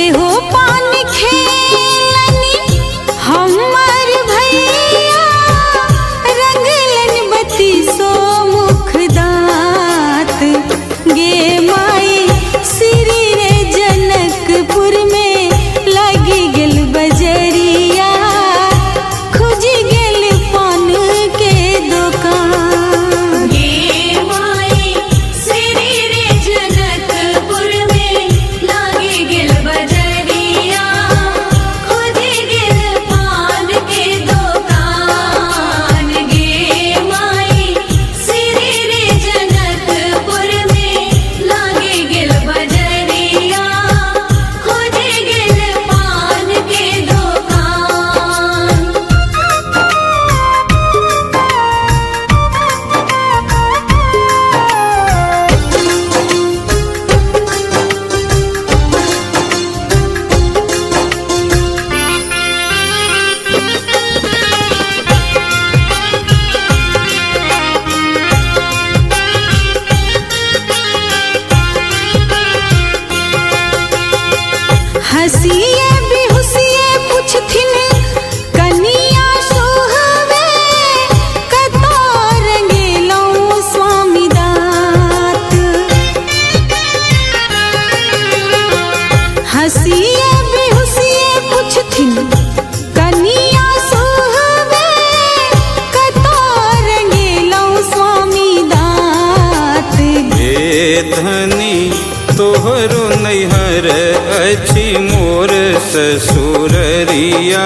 सेहो पान खेलनि हमर भैया, रंगलन बत्तीसो मुख दाँत। गे माई श्री रे जनकपुर में लगी गेल बजरिया, खुजि गेल पान के दोकान। गे माई श्री रे जनकपुर में लागी गेल बजरिया, खुजि गेल पान के दोकान। गे माई श्री रे जनकपुर में लागी गेल बजरिया, खुजि गेल पान के दोकान। हंसिए बिहुसिए पुछथिन कनिया सोहवे, कतो रंगेलौं स्वामी दाँत। हंसिए बिहुसिए पुछथिन कनिया सोहवे, कतो रंगेलौं स्वामी दाँत। हे धनी तोहरो नैहर अछि मोर ससुररिया,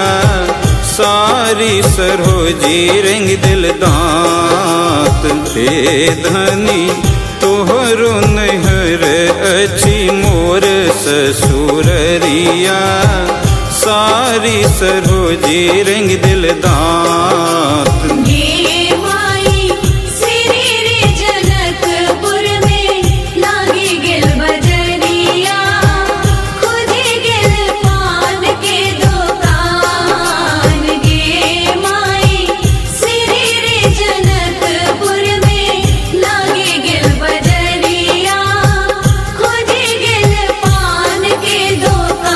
सारी सरोजी रंग दिल दाँत। हे धनी तोहरो नैहर अछि मोर ससुररिया, सारी सरोजी रंग दिल दाँत। गे माई श्री रे जनकपुर में लागी गेल बजरिया, खुजि गेल पान के दोकान। गे माई श्री रे जनकपुर में लागी गेल बजरिया, खुजि गेल पान के दोकान।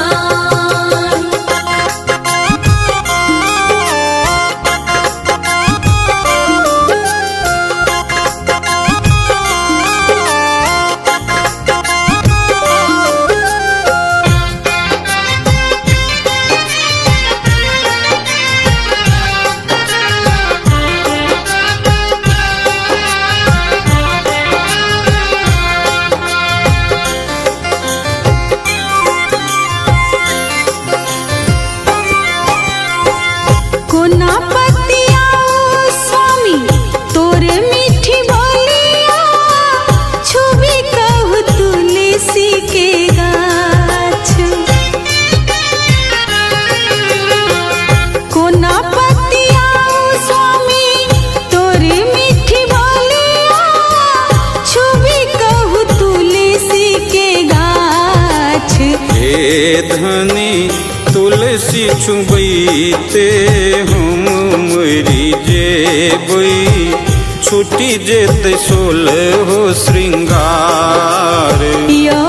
कोना पतियाओ स्वामी तोर मीठी बोलिया, छुबी कहु तुलसी के गाछ। कोना पतियाओ स्वामी तोर मीठी बोलिया, छुबी कहु तुलसी के गाछ। हे धनी तुलसी छुबैते हम मरि जेबै, छुटि जेतै सोलहो श्रृंगार। यो